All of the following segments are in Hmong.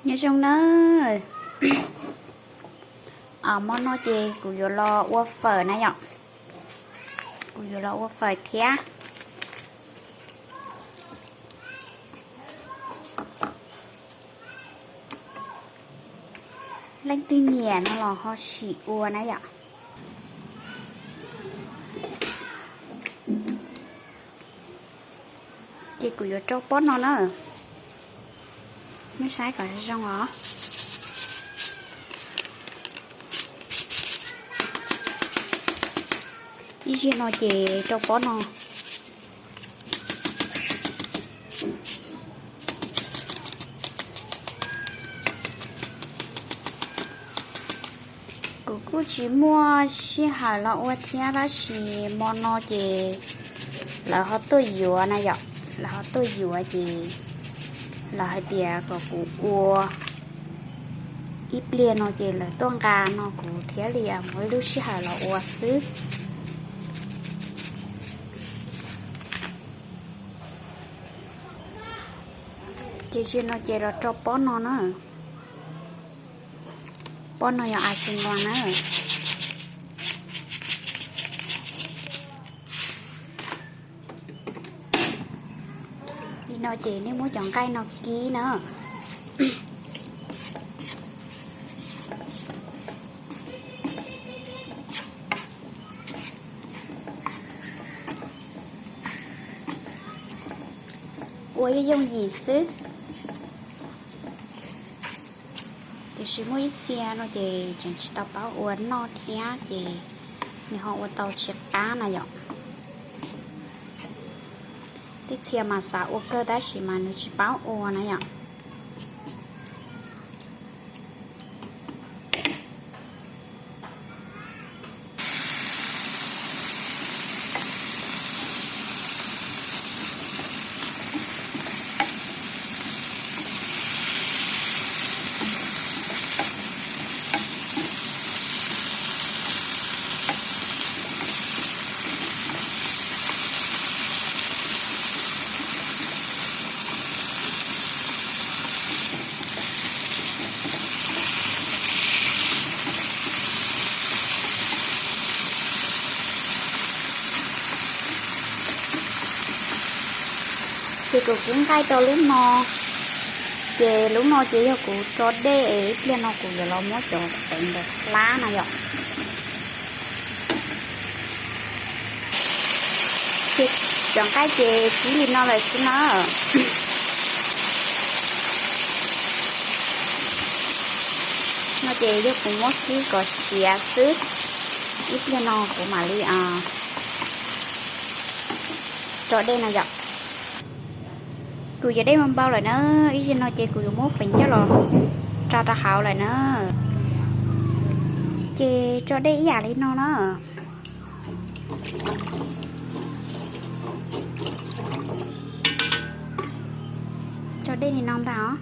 Nyob zoo na, hmo no ces kuv yuav los ua fawm na yom. Kuv yuav los ua fawm thiab. Leej twg nyiam no los ho sim ua na yom. Ces kuv yuav rau pob no na. Nej saib kom zoo os. Ib zig no ces rau pob no. Kuv kuj tsis muaj sij hawm los ua thiab tab sis hmo no ces lawv ho tuaj yuav na yom, lawv ho tuaj yuav ces lawv hais tias kom kuv ua ib pliag no ces lawv tuaj nqa no kuv thiaj li muaj ib lub sij hawm los ua xwb. Ces zig no ces los rau pob no na. Pob no yog a xi nua na. Li no ces nej muab cov nqaij no kib na. Ua yooj yooj yim xwb. Tiam sis muaj ib txhia no ces tseem tsis tau paub ua noj thiab ces nws ho ua tau tsis qab na yom. Tej txhia mas xav ua kawg tab sis mas nws tsis paub ua na yom. Ces kuv kib nqaij rau lub no, ces lub no ces yog kuv tso dej es ib pliag no kuv yuav los muab cov tev ntawd hlab na yom. Ces cov nqaij ces kib li no lawm xwb na. No ces yog kuv muab kib kom siav xwb, ib pliag no kuv mam li tso dej no yom. Kuv cov dej npau npau lawm na, ib zig no ces kuv yuav muab feem coj los tso rau hauv lawm na. Ces tso dej ib yam li no na. Tso dej li no ntag os.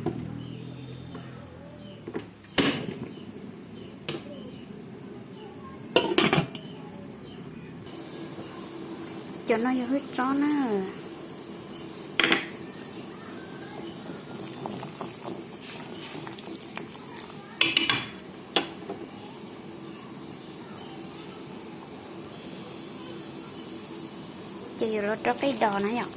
Cov no yog hwj tsob na. Ces yuav los rau qij dos na yom.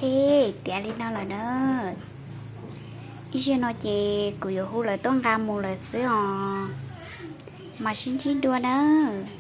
Ej, tiav li no lawm na. Ib zaug no ces kuv yuav hu lawv tuaj nqa mus lawm xwb os. Mas sib ntsib dua nawb.